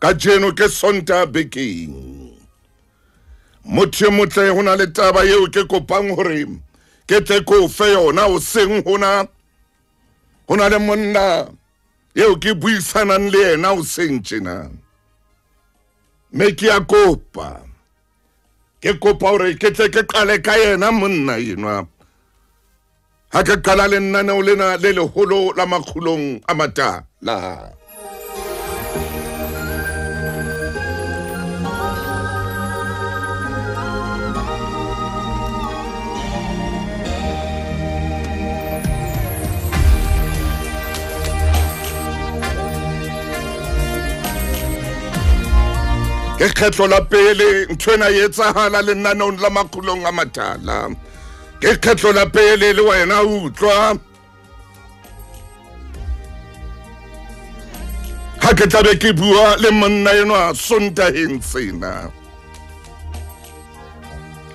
Kajeno ke Sontaha bekeng. Motho e motle ho na le taba eo ke kopang hore ke tle ko fe yona o seng hona. Ho na le monna eo ke buisanang le yena o seng tjena. Mme ke a kopa. Ke kopa hore ke tle ke qale ka yena monna enwa. Ha ke qala le lenaneo lena le leholo la Makgulong a Matala. Ke kgetlo la pele ntho ena e etsahala lenaneong la Makgulong a Matala. Ke kgetlo la pele le wena utlwa. Ha ke tlabe ke bua le monna enwa Sontaheng sena.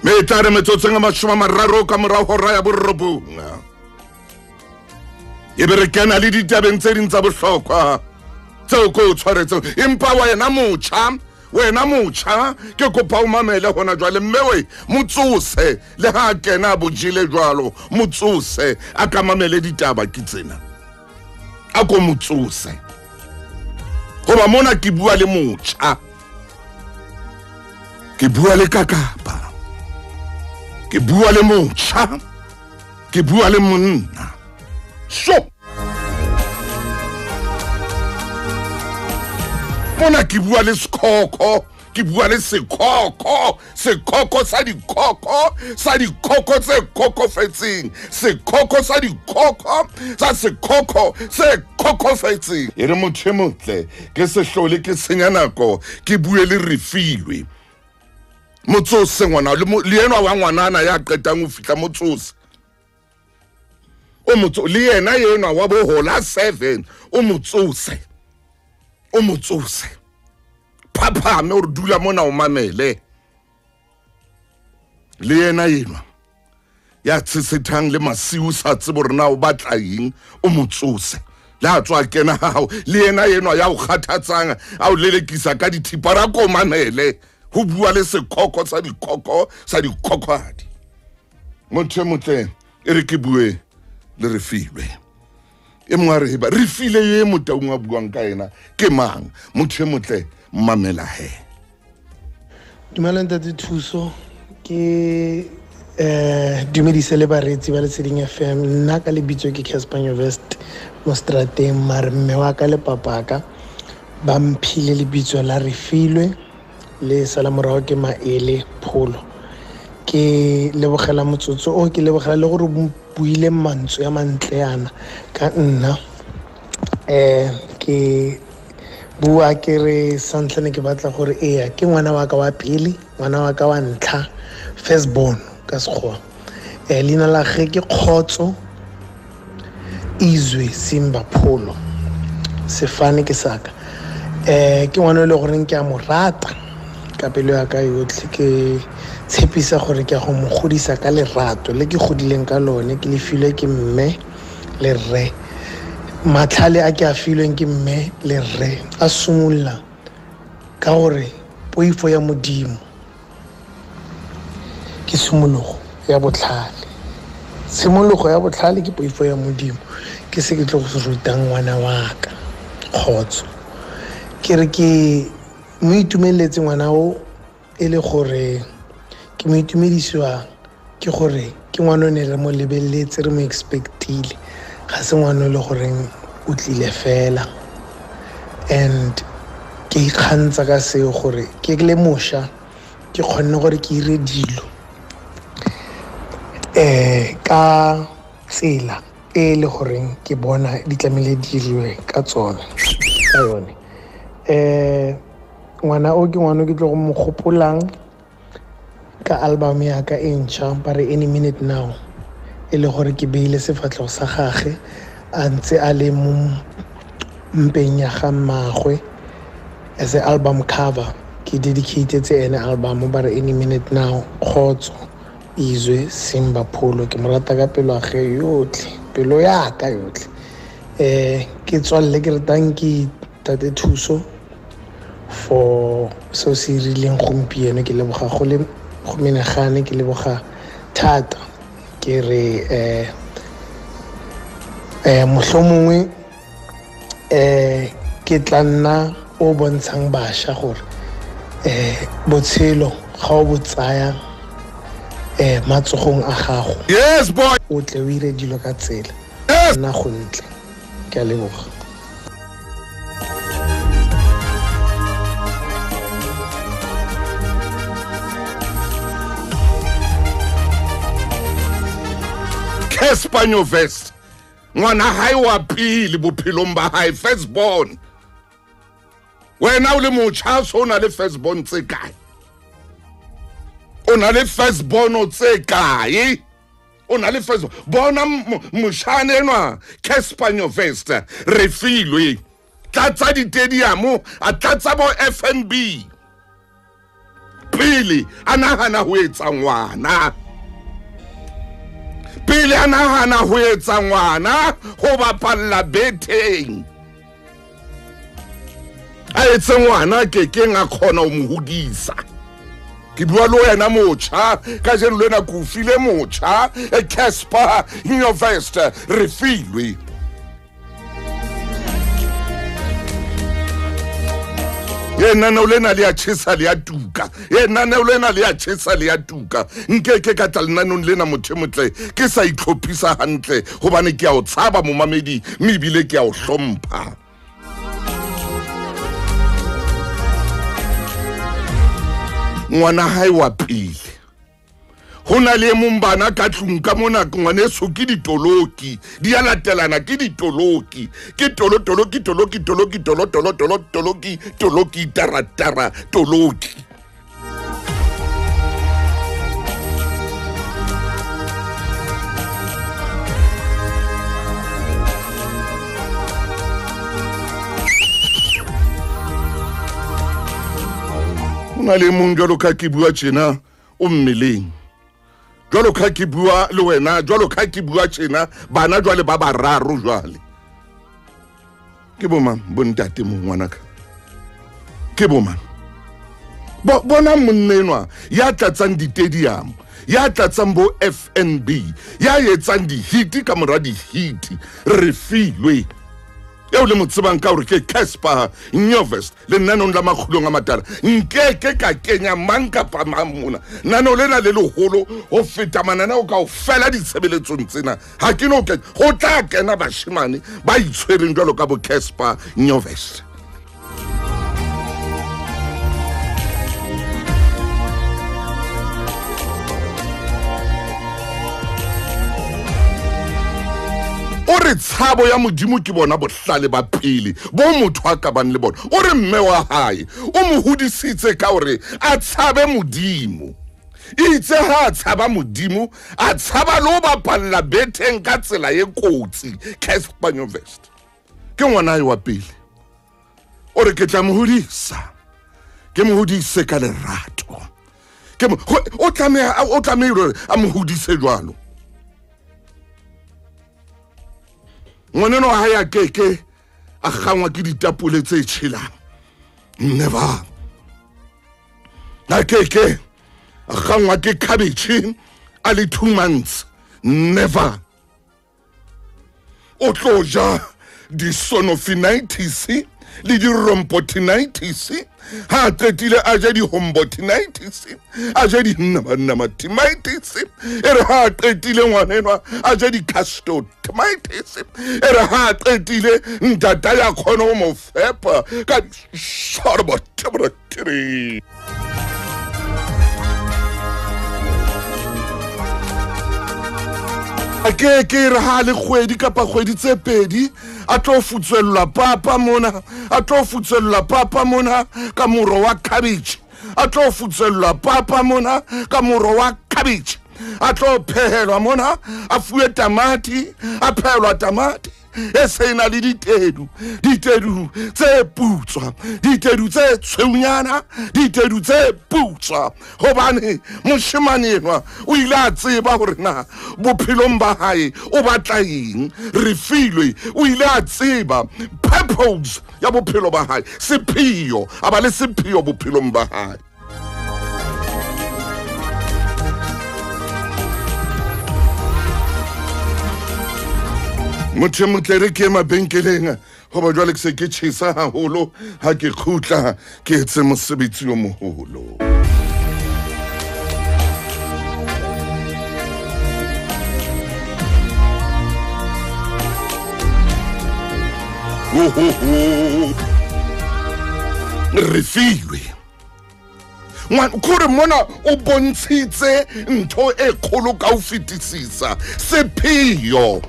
Mme e tla re metsotsong a 30 ka mora hora ya 9. E be re kena le ditabeng tse ding tsa bohlokwa tseo ko o tshwaretseng. Empa wena motjha, wena motjha ke kopa o mamele hona jwale, mme we motsose le ha kena bojile jwalo, motsose a ka mamele ditaba ke tsena. A ko motsose. Hoba mona ke bua le motjha. Ke bua le kakapa. Ke bua le motjha. Ke bua le monna. So mona ke bua le sekhokho, ke bua le sekhokho, sekhokho sa dikhokho, sa dikhokho tse khokhofetseng, sekhokho sa dikhokho, sa sekhokho se khokhofetseng. E re motho e motle, ke se hlole ke senya nako, ke bue le Refilwe. Motsose ngwana, le enwa wa ngwanana ya qetang ho fihla motsose. O motso, le yena enwa wa bohola 7, o motsose. O motsose. Phaphame o re dula mona o mamele. Le yena enwa ya tshesethang le masiu sa tsebo hore na o batla eng, o motsose. Le a tswa kena hao, le yena enwa ya o kgathatsang, a o lelekisa ka dithipa, ra ko mamele. Ho bua le sekhokho sa dikhokho sa dikhokhohadi. Motho e motle e re ke bue le Refilwe. E mongwe a re heba, Refile e motaung a buang ka yena ke mang? Motho e motle mamela he. Dumela ntate Thuso, ke dumedise le bareetsi ba Letseding FM. Nna ka lebitso ke Casper Nyovest mo strateng, mare mme wa ka le papaka ba mphile lebitso la Refilwe, le sala morao ke Maele Pholo. Ke lebogela motsotso o, ke lebogela le gore buile mantswe a mantle yana ka nna. Ke bua ke re santlha ne ke batla gore eya ke ngwana wa ka wa pele, ngwana wa ka wa ntlha, first born ka Sekgowa. Leina la gagwe ke Kgotso Izwe Simba Pholo, sefane ke saka. Ke ngwana e le goreng ke a mo rata ka pelo ya ka yotlhe, ke tshepisa gore ke a go mo godisa ka lerato le ke godileng ka lone, ke le filwe ke mme le rre. Matlhale a ke a filweng ke mme le rre a simolola ka gore poifo ya Modimo ke tshimologo ya botlhale. Tshimologo ya botlhale ke poifo ya Modimo, ke se ke tlo go se rutang ngwana wa ka Kgotso. Ke re ke mo itumeletse ngwana o, e le gore ke mo itumedisiwa ke gore ke ngwana o ne re mo lebeletse, re mo expectile, ga se ngwana o le goreng o tlile fela. And ke ikgantsha ka seo gore ke le mošwa ke kgonne gore ke ire dilo ka tsela e le goreng ke bona di tlamehile di diriwe ka tsone, ka yone. Ngwana o ke ngwana o ke tlo go mo gopolang ka album ya ka e ntšha ba re Any Minute Now, e le gore ke beile sefatlhego sa gagwe a ntse a le mo mpeng ya ga mmagwe as a album cover. Ke dedicatetse ene album ba re Any Minute Now. Kgotso Izwe Simba Pholo, ke mo rata ka pelo ya gagwe yotlhe, pelo ya ka yotlhe. Ke tswalle ke re tanki tate Thuso For seo se irileng gompieno, ke leboga go le go menagane, ke leboga thata. Ke re mohlomongwe ke tla nna o bontshang bašwa gore botshelo ga o bo tsaya matsogong a gago. Yes boy, o tle o ire dilo ka tsela. Yes. Nna go ntle, ke a leboga. Cassper Nyovest, ngwana hae wa pele bophelong ba hae, first born. Wena o le motjha, so o na le first born tse kae? O na le first born tse kae? O na le first bona moshane enwa Cassper Nyovest, re filwe tlatsa ditediamo, a tlatsa bo FNB pele a nahana ho etsa ngwana, pele a nahana ho etsa ngwana ho bapalla betheng, a etse ngwana ke keng a kgona ho mo hodisa. Ke bua le wena motjha kajeno, le wena ke o file motjha Cassper Nyovest, re filwe. Lenaneo lena le a tjhesa le a tuka, lenaneo lena le a tjhesa le a tuka. Nkeke ka tla lenaneong lena motho e motle ke sa itlhophisa hantle, hobane ke a o tshaba momamedi, mme ebile ke a o hlompha. Ngwana hae wa pele, ho na le mong bana ka tlung ka mona, ngwaneso ke ditoloki, di a latelana, ke ditoloki, ke tolo toloki toloki toloki tolo tolo tolo toloki toloki tara tara toloki. Ho na le mong jwalo ka ke bua tjena o mmeleng, jwalo ka ke bua le wena, jwalo ka ke bua tjena, bana jwale ba bararo jwale. Ke bo mang bontate mo ngwanaka? Ke bo mang? Bona monna enwa ya tlatsang ditediamo, ya tlatsang bo FNB, ya etsang dihiti ka mora dihiti, re filwe. Eo le mo tsebang ka hore ke Cassper Nyovest, lenaneong la Makgulong a Matala. Nkeke ka kenya mang kapa mang mona. Lenaneo lena le leholo ho feta mananeo kaofela ditshebeletsong tsena. Ha ke no kena, ho tla kena bashemane ba itshwereng jwalo ka bo Cassper Nyovest. O re tshabo ya Modimo ke bona bohlale ba pele bo motho a ka bang le bona. O re mme wa hae o mo hodisitse ka hore a tshabe Modimo. Itse ha a tshaba Modimo, a tshaba le ho bapalla betheng ka tsela e kotsi. Cassper Nyovest ke ngwana wa pele. O re ke tla mo hodisa, ke mo hodise ka lerato. Ke o tlameha, o tlamehile hore a mo hodise jwalo. Ngwaneno ha ya keke a kgangwa ke ditapole tse tjhelang. Never. A keke a kgangwa ke cabbage a le 2 months. Never. O tlo ja di-sonofinitis le di-rompotinitis, ha a qetile a je di-hombotinitis, a je di-namanamatitis, e re ha a qetile ngwanenwa a je di-castotimitis, e re ha a qetile ntata ya kgona ho mo fepa ka di-sorbotibrotiri. A ke ke re ha le kgwedi kapa kgwedi tse pedi a tlo futswellwa papa mona, a tlo futswellwa papa mona ka moro wa cabbage, a tlo futswellwa papa mona ka moro wa cabbage, a tlo phehelwa mona, a fuwe tamati, a phehelwa tamati, e se na le ditedu, ditedu tse putswa, ditedu tse tshweunyana, ditedu tse putswa. Hobane moshemane enwa o ile a tseba hore na bophelong ba hae o batla eng. Refilwe o ile a tseba purpose ya bophelo ba hae, sepheo, a ba le sepheo bophelong ba hae. Motho motle re ke mabenkeleng hoba jwale ke se ke tjhesa haholo, ha ke kgutla ke etse mosebetsi o moholo. Refilwe ngwana mona o bontshitse ntho e kgolo ka ho fetisisa, sepheo.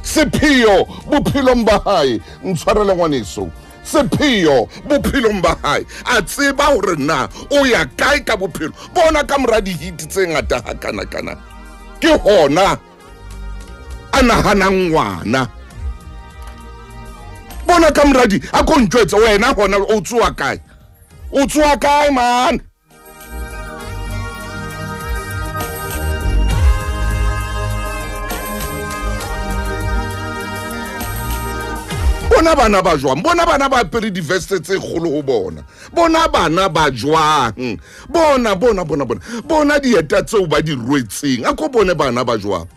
Sepheo bophelong ba hae, ntshwarele ngwaneso, sepheo bophelong ba hae, a tseba hore na o ya kae ka bophelo. Bona ka mora dihiti tse ngata hakana-kana, ke hona a nahanang ngwana. Bona ka moradi a ko ntjwetse wena hona o tsoa kae, o tsoa kae man? Bona bana ba jwang, bona bana ba apere diveste tse kgolo ho bona, bona bana ba jwang, bona bona bona bona bona dieta tseo ba di rwetseng, a ko bone bana ba jwang.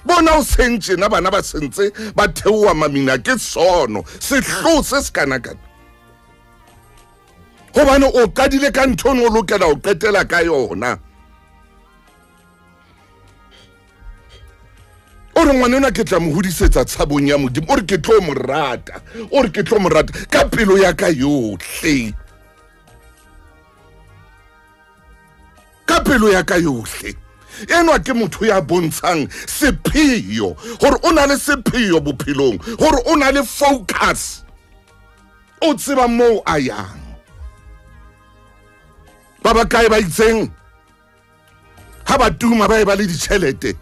Bona o sentse na bana ba sentse ba theoha mamina ke sono sehloho se se kana-kana. Hobane o qadile ka ntho o lokela ho qetela ka yona. O re ngwana ke tla mo hodisetsa tshabong ya Modimo, o re ke tlo mo rata, o re ke tlo mo rata ka pelo ya ka yohle, ka pelo ya ka yohle. Enwa ke motho ya bontshang sepheo, hore o na le sepheo bophelong, hore o na le focus, o tseba moo a yang. Ba ba kae ba itseng ha ba tuma ba e ba le ditjhelete,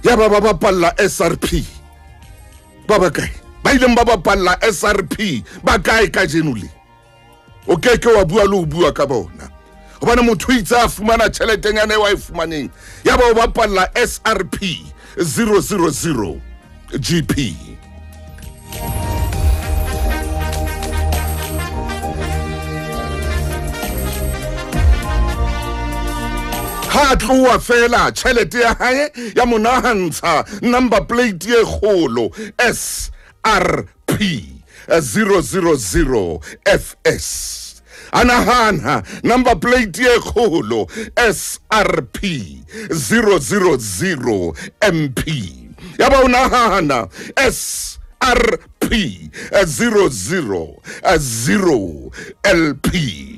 ya ba ba bapalla SRP. Ba ba kae ba ileng ba bapalla SRP ba kae kajeno le? O ke ke wa bua le ho bua ka bona, hobane motho itse a fumana tjheletenyana eo a e fumaneng, ya ba o bapalla SRP 000 GP. Ha tloha fela tjhelete ya hae ya mo nahantsha number plate e kgolo SRP 000 FS. A nahana number plate e kgolo SRP 000 MP. Ya ba o nahana SRP 000 LP.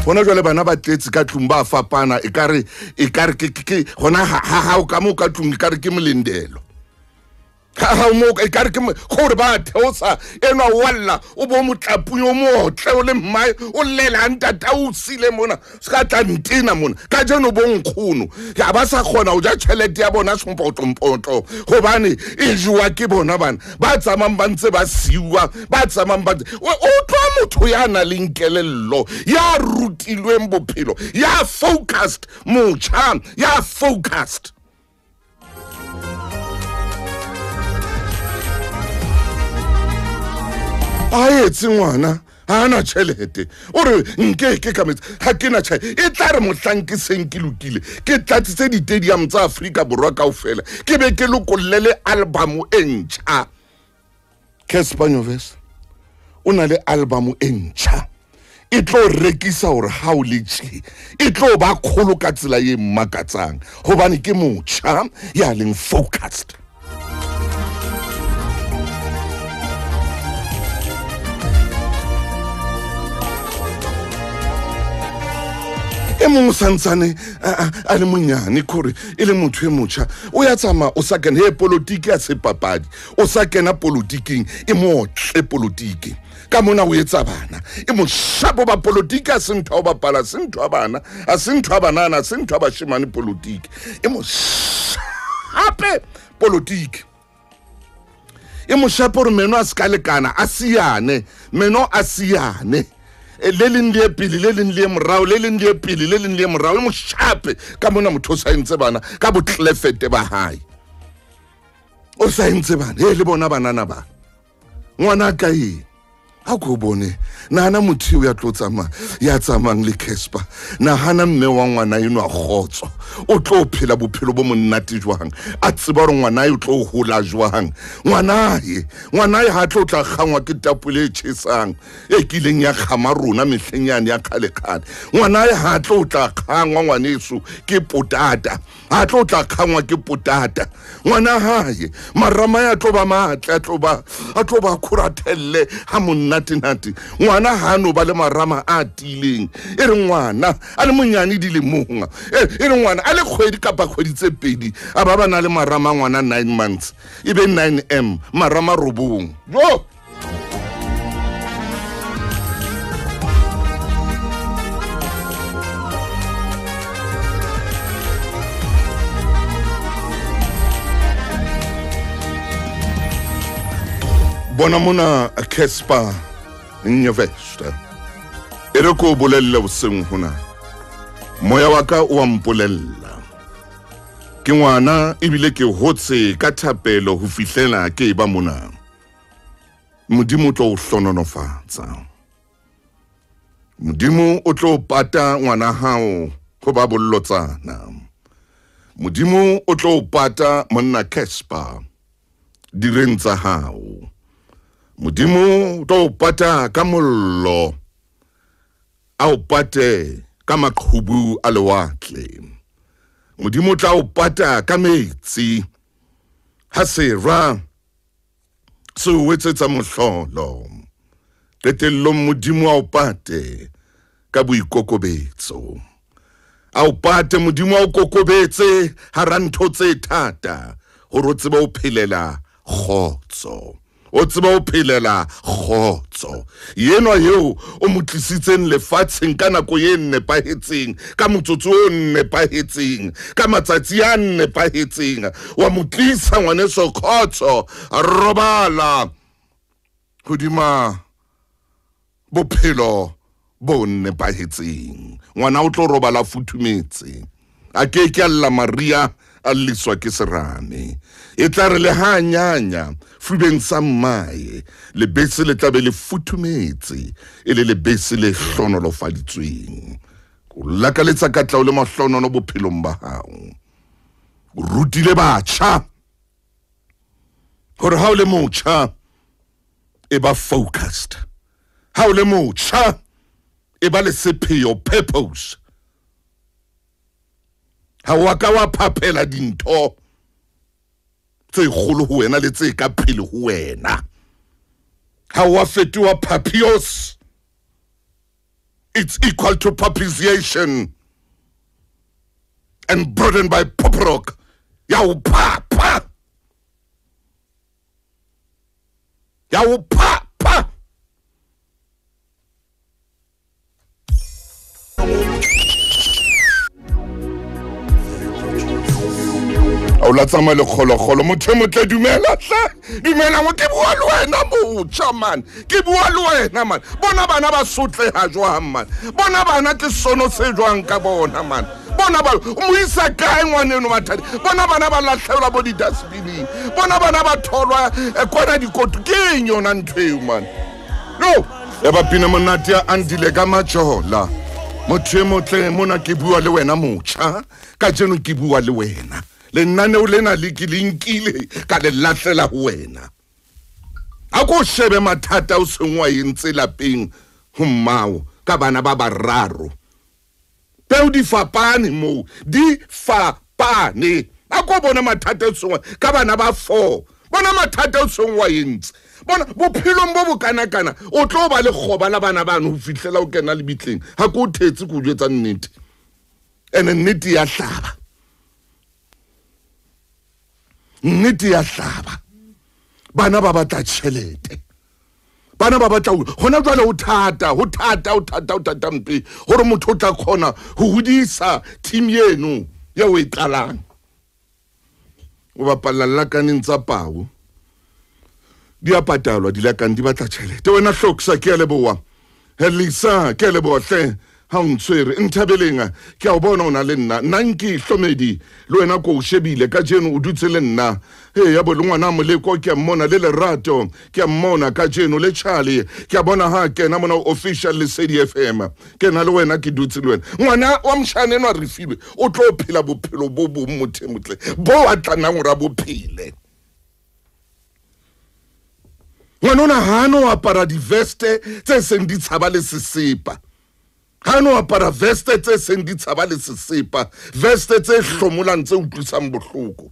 Hona jwale bana ba tletse ka tlung ba fapana, ekare ke hona ha hao ka mo ka tlung ekare ke molendelo. Ha hao mo ekare ke gore ba theosa enwa walla o bo motlapunyo motle o le mmae o llela ntata o sile mona se ka tla ntena mona ka jeno bo nkgono ya ba sa kgona ho ja tjhelete ya bona sompotlo hobane e jowa ke bona bana ba tsamang ba ntse ba siwa ba tsamang ba o tloa motho ya na leng kelello ya rutilweng bophelo ya focused motjha ya focused. A etse ngwana ha ana tjhelete o re nke ke ka metsi ha ke na tjhelete e tla re mohlang ke seng ke lokile ke tlatsitse ditedium tsa Afrika Borwa kaofela ke be ke lokolle le album e ntjha. Cassper Nyovest o na le album e ntjha e tlo rekisa hore ha o le tje e tlo ba kgolo ka tsela e mmakatsang hobane ke motjha ya leng focused. E mong o santsane a le monyane kore e le motho e motjha o ya tsamaya o sa kena he politiki ya sepapadi o sa kena politiking e motle politiki Ka mona o etsa bana. E mo shapo ba politiki a se ntho ya ho bapala, se ntho ya bana, a se ntho ya banana, a se ntho ya bashemane politiki. E mo shape politiki. E mo shape hore meno a se ka lekana, a siyane, meno a siyane. Le leng le pele, le leng le morao, le leng le pele, le leng le morao. E mo shape ka mona motho o sa entse bana ka botlefete ba hae. O sa entse bana, le bona banana ba. Ngwana ka e ha ko bone nahana motho ya tlo tsamaya ya tsamayang le Casper, nahana mme wa ngwana eno a kgotso o tlo phela bophelo bo monate jwang, a tseba hore ngwana e tlo hola jwang, ngwanae ha tlo tla kgangwa ke tapole e tjhesang e kileng ya kgama rona mehleng yane ya kgale-kgale, ngwanae ha tlo tla kgangwa ngwaneso ke potata, ha tlo tla kgangwa ke potata, ngwana hae marama ya tlo ba matle, a tlo ba khurathelle ha monna nati ngwana ha no ba le marama a tileng, e re ngwana a le monyane dilemong, e re ngwana a le kgwedi kapa kgwedi tse pedi a ba na le marama ngwana 9 months e be 9m marama robong. Jo bona mona Casper Nyovest, e re ko bolelle boseng hona, moya wa ka o a mpolella ke ngwana ebile ke hotse ka thapelo ho fihlela ke ba mona. Modimo o tlo o hlononofatsa, Modimo o tlo pata ngwana hao ho ba bollotsana, Modimo o tlo pata monna Casper direng tsa hao, Modimo o tlo pata ka mollo, a o pate ka maqhubu a lewatle, Modimo o tla o pata ka metsi ha sera se o etsetsa mohlolo, qetellong Modimo a o pate ka boikokobetso, a o pate Modimo a o kokobetse hara ntho tse thata hore o tsebe ho phelela kgotso, o tseba o phelela kgotso. Yenwa eo o mo tlisitseng lefatsheng ka nako e nepahetseng, ka motsotso o nepahetseng, ka matsatsi a nepahetseng, wa mo tlisa ngwaneso kgotso, robala hodima bophelo bo nepahetseng. Ngwana o tlo robala futhumetse, a ke ke a lla Maria a lliswa ke serame, e tla re le ha nyanya fubeng sa mmae lebese le tlabe le futhumetse, e le lebese le hlonolofaditsweng. O lakaletsa katlao le mahlonono bophelong ba hao. O rutile batjha hore ha o le motjha e ba focused, ha o le motjha e ba le sepheo, purpose. Ha wa ka wa phaphela dintho tse kgolo ho wena le tse ka pele ho wena, ha wa fetoha papios, it's equal to propitiation and broadened by poprok ya o phapha, ya o phapha. O la tsamaya le kgolokgolo, motho e motle, dumela hle, dumela mo ke bua le wena motjha man, ke bua le wena man. Bona bana ba sotleha jwang man, bona bana ke sono se jwang ka bona man, bona ba o mo isa kae ngwaneno mathadi, bona bana ba lahlelwa bo di-dustbining, bona bana ba tholwa kwana dikoto, ke eng yona ntho eo man? No ya ba pina monate ya Andile ka Majola. Motho e motle mona ke bua le wena motjha, kajeno ke bua le wena. Lenaneo lena le ke le nkile ka le lahlela ho wena. A ko shebe mathata o seng wa entse lapeng ho mmao ka bana ba bararo. Peo di fapane moo, di fapane. A ko bona mathata o seng ka bana ba 4. Bona mathata o seng wa entse. Bona bophelong bo bokanakana o tlo ba le kgoba la bana bano ho fihlela o kena lebitleng. Ha ko thetse ko jwetsa nnete. Ene nnete ya hlaba. Nnete ya hlaba. Bana ba batla tjhelete, Bana ba batla hona jwale ho thata, ho thata, ho thata, ho thata mpe hore motho o tla kgona ho hodisa team eno ya o e qalang. O bapalla lakaneng tsa pao. Di a patalwa dilakane di batla tjhelete. Wena Hloksa ke a leboha. Lisa ke a leboha hle. Ha o ntshwere Nthabeleng ke a o bona o na le nna. Nna nke Hlomedi le wena ko o shebile kajeno o dutse le nna. He ya bo le ngwana Moleko ke a mmona le Lerato ke a mmona kajeno le Charlie ke a bona ha kena mona official Lesedi FM. Ke na le wena ke dutse le wena. Ngwana wa moshane enwa re filwe o tlo phela bophelo bo bong motho motle bo a tlanang hore a bophele. Ngwana ona ha no apara diveste tse seng di tshaba le sesepa. Ha no apara veste tse seng di tshaba le sesepa, veste tse hlomolang tse utlwisang bohloko.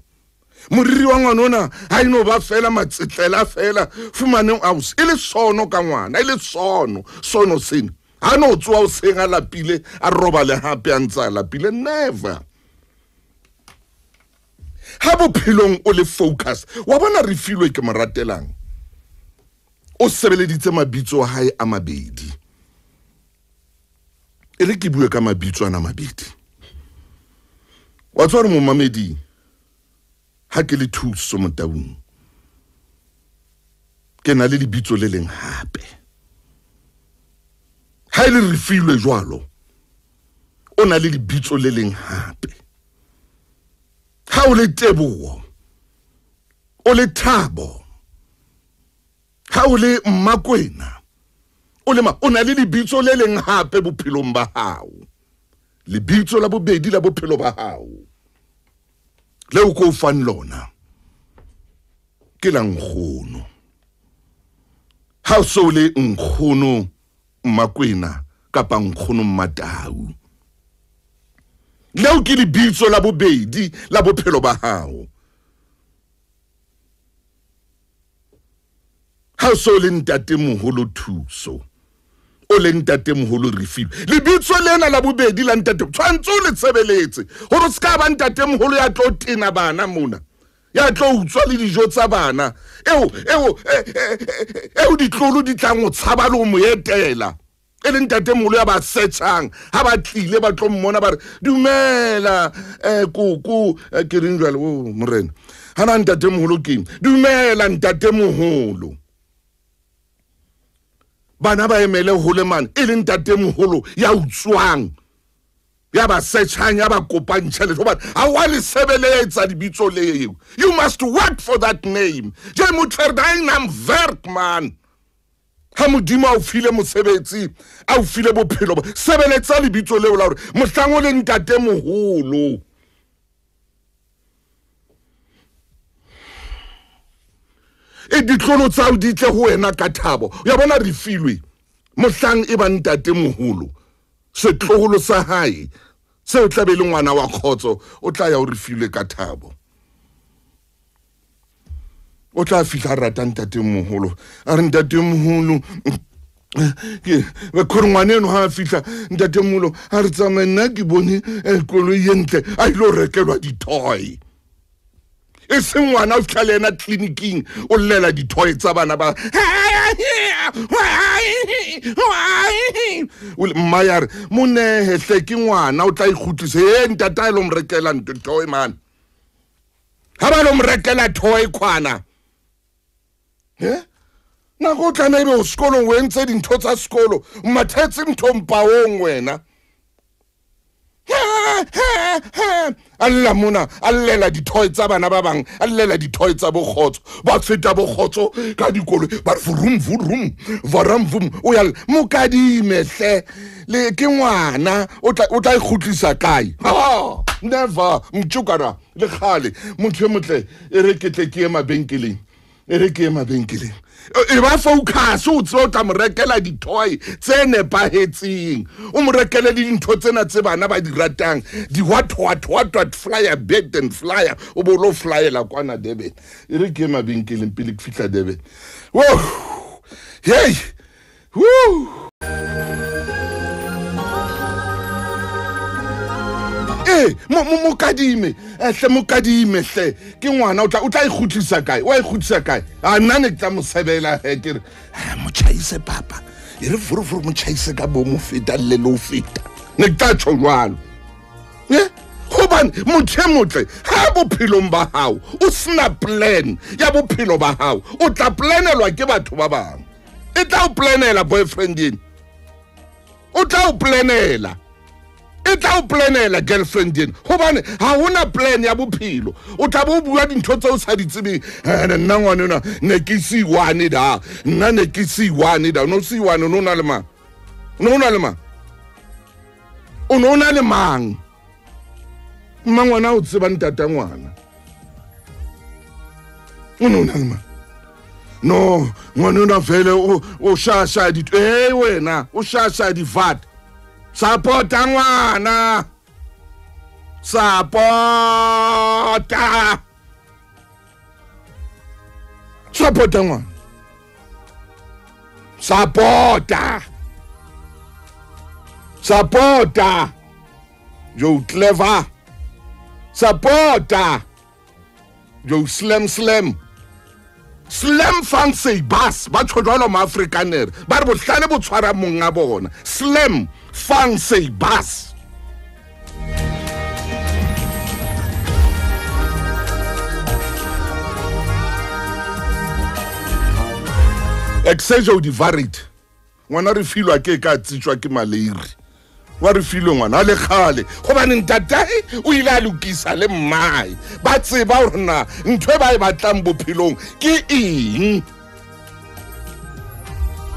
Moriri wa ngwana ona ha ino ba fela matsetlela fela fumaneng house e le sono ka ngwana, e le sono, sono sena. Ha no tswa o seng a lapile a robale hape a ntsa lapile, never. Ha bophelong o le focus, wa bona re filwe ke moratelang. O sebeleditse mabitso a hae a mabedi. E re ke bue ka mabitso ana mabedi. Wa tswa re momamedi ha ke le Thuso Motaung. Ke na le lebitso le leng hape. Ha e le re filwe jwalo, o na le lebitso le leng hape. Ha o le Teboho, o le Thabo, ha o le Mmakwena, o le ma o na le lebitso le leng hape bophelong ba hao. Lebitso la bobedi la bophelo ba hao leo ko fang lona ke la nkgono. Ha o so le nkgono Mmakwena kapa nkgono Mmatau, leo ke lebitso la bobedi la bophelo ba hao. Ha o so le ntate moholo Thuso, o le ntate moholo Refilwe, lebitso lena la bobedi la ntate tshwantse o le tshebeletse hore o ska ba ntate moholo ya tlo tena bana mona, ya tlo utswa le dijo tsa bana, eo eo eo ditlolo di tlang ho tshaba le ho mo etela. E le ntate moholo ya ba setjhang ha ba tlile ba tlo mmona ba re dumela koko ke reng jwale o morena ha na ntate moholo keng, dumela ntate moholo. Bana ba emele hole mane e le ntate moholo ya utswang, ya ba setjhang, ya ba kopang tjhelete hobane ha wa le sebeletsa lebitso leo. You must work for that name. Jy moet vir daai naam werk man. Ha Modimo a o file mosebetsi, a o file bophelo, sebeletsa lebitso leo la hore mohlang o le ntate moholo. E ditlolo tsa o ditle ho wena ka thabo. Ya bona re filwe mohlang e ba ntate moholo, setloholo sa hae seo tla be le ngwana wa khotso, o tla ya o re filwe ka thabo. O tla fihla rata ntate moholo, a re ntate moholo ke khore ngwana eno ha fihla ntate moholo a re tsamaye nna ke bone koloi e ntle a ilo rekelwa di-toy. E seng ngwana o fihla le yena tleliniking o llela di-toy tsa bana ba mma ya re monehe hle ke ngwana o tla ikgutlisa. E ntate a lo mo rekela ntho toy man, ha ba lo mo rekela toy kwana. Nako o tla ebe o sekolong o entse dintho tsa sekolo, o mathetse ntho mpaong wena. A lla mona, a llela di-toy tsa bana ba bang, a llela di-toy tsa bokgotso. Ba feta bokgotso ka dikoloi, ba re vroom vroom, varam vroom. O ya mokadime hle, le ke ngwana o tla ikgutlisa kae? Ha, never mtjukana le kgale. Motho e motle e re ke tle ke ye mabenkeleng, e re ke ye mabenkeleng. E ba focus o tseba o tla mo rekela di-toy tse nepahetseng, o mo rekele le dintho tsena tse bana ba di ratang, di what what what what flyer bed and flyer, o bo lo flyela kwana Durban. E re ke ye mabenkeleng pele ke fihla Durban. Whoa, hey, woo. E Ee, mokadime hle, mokadime hle, ke ngwana o tla ikgutlisa kae? Wa ikgutlisa kae? A nna ne ke tla mo sebela he, ke re motjhaise papa, e re furufuru motjhaise ka bo mo feta le lo feta, ne ke tla tjho jwalo. Hobane motho e motle ha bophelong ba hao o sena plan ya bophelo ba hao, o tla planelwa ke batho ba bang. E tla o planela boyfriend eno, o tla o planela, e tla o planela girlfriend eno, hobane ha hona plan ya bophelo. O tla bo bua dintho tseo sa di tsebeng. Nna ngwana ena ne ke siwane da, nna ne ke siwane da. No siwane, no na le mang? No na le mang? O no na le mang? Mma ngwana o tseba ntata ngwana. O no na le mang? No, ngwana ona vele o shasha di, eh wena, o shasha di vat. Support-a ngwana. Support-a. Support-a ngwana. Support-a. Support-a. You clever. Support-a. You slam slam. Slam fancy bus ba tjho jwalo ma Afrikaner ba re bohlale bo tshwara monga bona. Slam fancy bus. Exejo di varied. Ngwana re filwa ke ka tsitswa ke maleiri. Wa re filwe ngwana le kgale gobane ntatae o ile a lokisa le mmae, ba tseba hore na ntho e ba e batlang bophelong ke eng.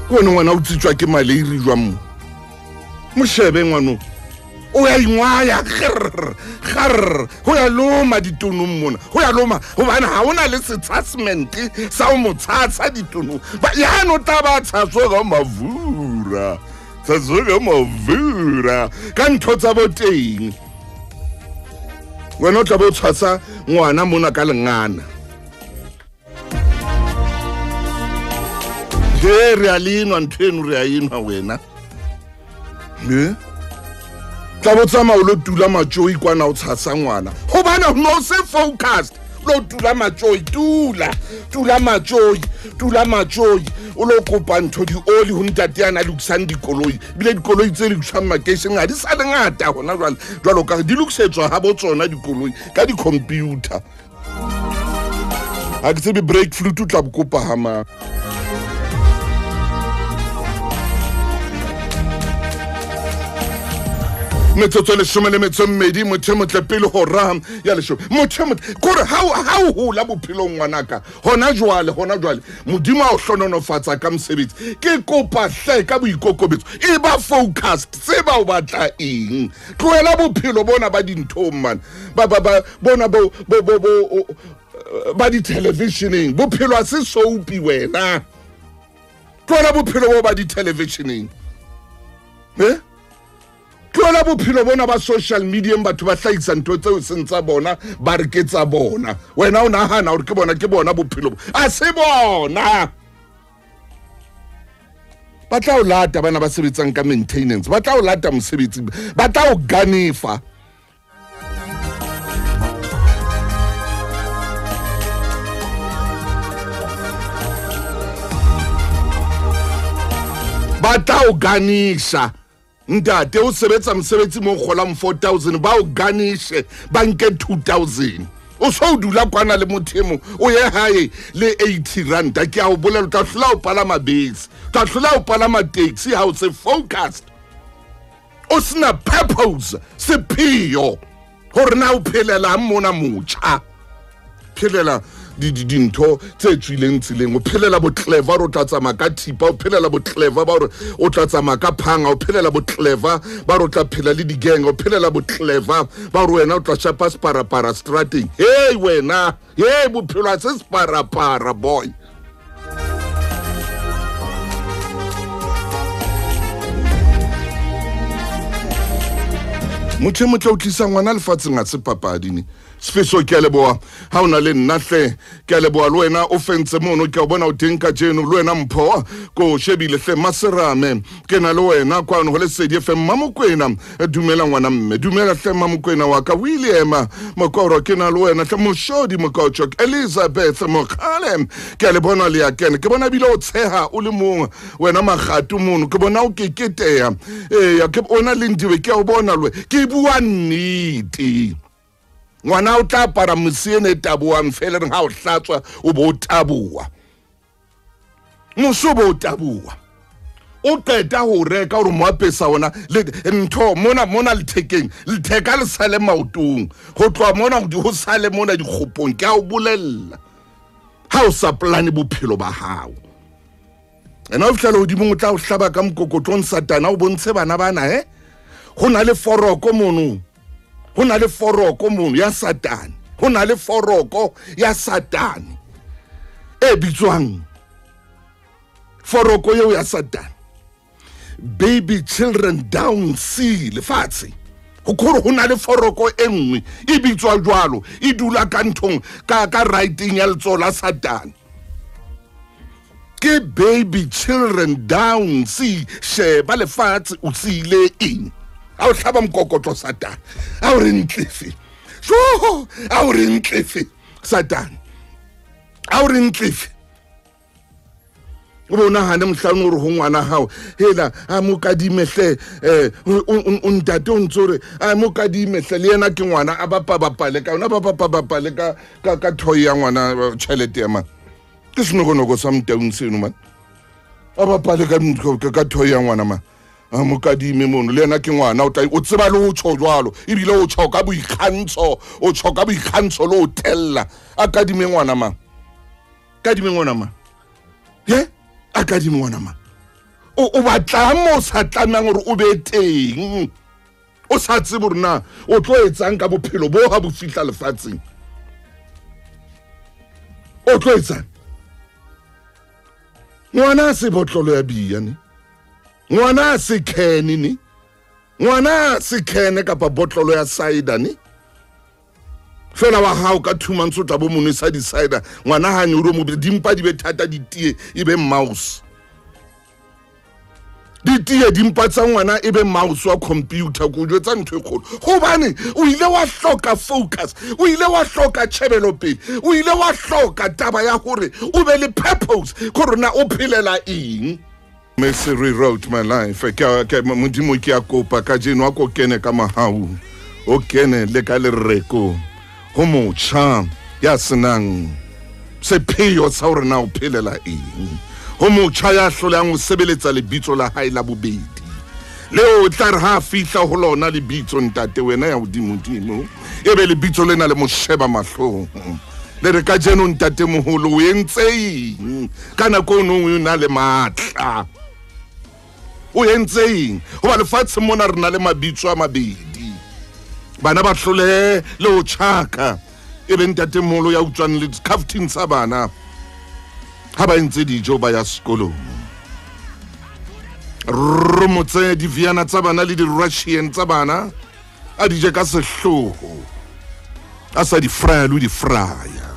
Ke wena ngwana o tsitswa ke maleiri jwang mo? Mo shebe ngwano o ya ingwaya grr grr, ho ya loma ditonong mona, ho ya loma hobane ha hona le setsasement sa ho mo tshasa ditonong. Ba yano tla ba tshaswa ka mavura, tshaswa mavura ka ntho tsa boteng. Wena o tla bo tshwasa ngwana mona ka lengana. He re a lenwa ntho eno, re a enwa wena. Ne tla bo tsamaya o lo tula matjoi kwana o tshasa ngwana, hobane no se focused. Lo tula matjoi, tula tula matjoi, tula matjoi, o lo kopa ntho di oli ho ntate yana lokisang dikoloi. Ebile dikoloi tse lokisang makeisheneng ha di sa le ngata hona jwale, jwalo ka di lokisetswa ha bo tsona dikoloi ka di-computer. Ha ke tsebe brake fluid o tla bo kopa ha mang. Metsotso 12, motho e motle pele hora ya 10. Motho e motle kore ha o hola bophelong ngwanaka hona jwale, hona jwale Modimo a o hlononofatsa ka mosebetsi. Ke kopa hle ka boikokobetso, e ba focused, tseba o batla eng. Tlohela bophelo bona ba dinthong man, ba bona bo ba di-televisioneng. Bophelo ha se soapy wena. Tlohela bophelo bo ba di-televisioneng. Tlohela bophelo bona ba social media, batho ba hlahisa ntho tseo seng tsa bona, ba re ke tsa bona. Wena o nahana hore ke bona bophelo bo. A se bona. Ba tla o lata bana ba sebetsang ka maintenance, ba tla o lata mosebetsing, ba tla o ganefa. Ba tla o ganisa. Ntate o sebetsa mosebetsi mo kgolang 4000, ba o ganishe ba nke 2000. O so dula kwana le motho e mong, o ye hae le 80 ranta. Ke a o bolela, o tla hlola o palama bese, o tla hlola o palama taxi ha o se focused. O sena purpose, sepheo hore na o phelelang mona motjha. Phelela dintho tse tswileng tseleng, o phelela bo-clever o tla tsamaya ka thipa, o phelela bo-clever ba hore o tla tsamaya ka phanga, o phelela bo-clever ba hore o tla phela le di-gang, o phelela bo-clever ba hore wena o tla shapa separapara strateng. Hey wena, hey bophelo ha se separapara boy. Motho e motle o tlisa ngwana lefatsheng ha se papadi ne. Sfiso ke a leboha ha o na le nna hle, ke a leboha le wena o fentse mono, ke a o bona o teng kajeno le wena Mpho ko shebile hle. Maserame ke na le wena kwano ho Lesedi FM. Mamokwena dumela ngwana mme, dumela hle Mamokwena wa ka. William Mokoro ke na le wena hle. Moshodi Mokotjo, Elizabeth Mokgale ke a le bona le ya kene, ke bona ebile o tsheha o le mong wena Magatu mono, ke bona o keketeha. Eya ke ona Lindiwe ke a o bona le ke bua nnete. Ngwana o tla apara mose ene e taboang fela reng ha o hlatswa o bo o taboa, mose o bo o taboa. O qeta ho reka hore mo apesa ona le ntho mona mona lethekeng, letheka le sale maotong, ho tloha mona ho sale mona dikgopong. Ke a o bolella ha o sa plane bophelo ba hao. Ena o fihla lehodimong o tla o hlaba ka mokokotlong Satana o bontshe bana bana ho na le foroko mono, ho na le foroko mono ya Satane, ho na le foroko ya Satane e bitswang foroko eo ya Satane, baby children down see lefatshe. Ho khore ho na le foroko e nngwe e bitswa jwalo, e dula ka nthong ka writing ya letsoho la Satane, ke baby children down see. Sheba lefatshe o siile eng? A o hlaba mokokotlo Satane, a o re ntlefe, jo a o re ntlefe Satane, a o re ntlefe. O bo nahane mohlang o re ho ngwana hao, hela a mo kadime hle, o ntate o ntso re a mo kadime hle, le yena ke ngwana a bapabapale ka yona, ba bapabapale ka toy ya ngwana tjhelete ya man. Ke senokonoko sa motaung seno man, a bapale ka toy ya ngwana man, a mo kadime mono, le yena ke ngwana o tla o tseba le ho tjho jwalo, ebile o tjho ka boikgantsho, o tjho ka boikgantsho le ho tella. A kadime ngwana man, kadime ngwana man, ye a kadime ngwana man. O batla mo sa tlamehang hore o be teng, o sa tsebe hore na o tlo etsang ka bophelo bo ha bo fihla lefatsheng, o tlo etsang. Ngwana se botlolo ya bia ne, ngwana se khene ne, ngwana se khene kapa botlolo ya cider ne. Fela wa hao ka 2 months o tla bo monwesa di-cider, ngwana ha nyoro mo dimpa di be thata, di tie e be mouse, di tie dimpa tsa ngwana e be mouse wa computer. Ko jwetsa ntho e kgolo, hobane o ile wa hloka focus, o ile wa hloka tjhebelopele, o ile wa hloka taba ya hore o be le purpose, gore na o phelela eng. Messi rewrote my life. Modimo ke a kopa kajeno a ko kene ka mahau, o kene le ka lereko ho motjha ya senang sepheo sa hore na o phelela eng, ho motjha ya hlolang ho sebeletsa lebitso la hae la bobedi leo o tla re ha fihla ho lona lebitso ntate wena ya hodimodimo, ebe lebitso lena le mo sheba mahlong le re kajeno ntate moholo o entse eng ka nako eno o na le matla, o entse eng? Hoba lefatshe mona re na le mabitso a mabedi, bana ba hlole le ho tjhaka, ebe ntate moholo ya utswang le dikhaftine tsa bana ha ba entse dijo ba ya sekolong, romotse diviana tsa bana le di-Russian tsa bana a di je ka sehloho, a sa di fraya le di fraya.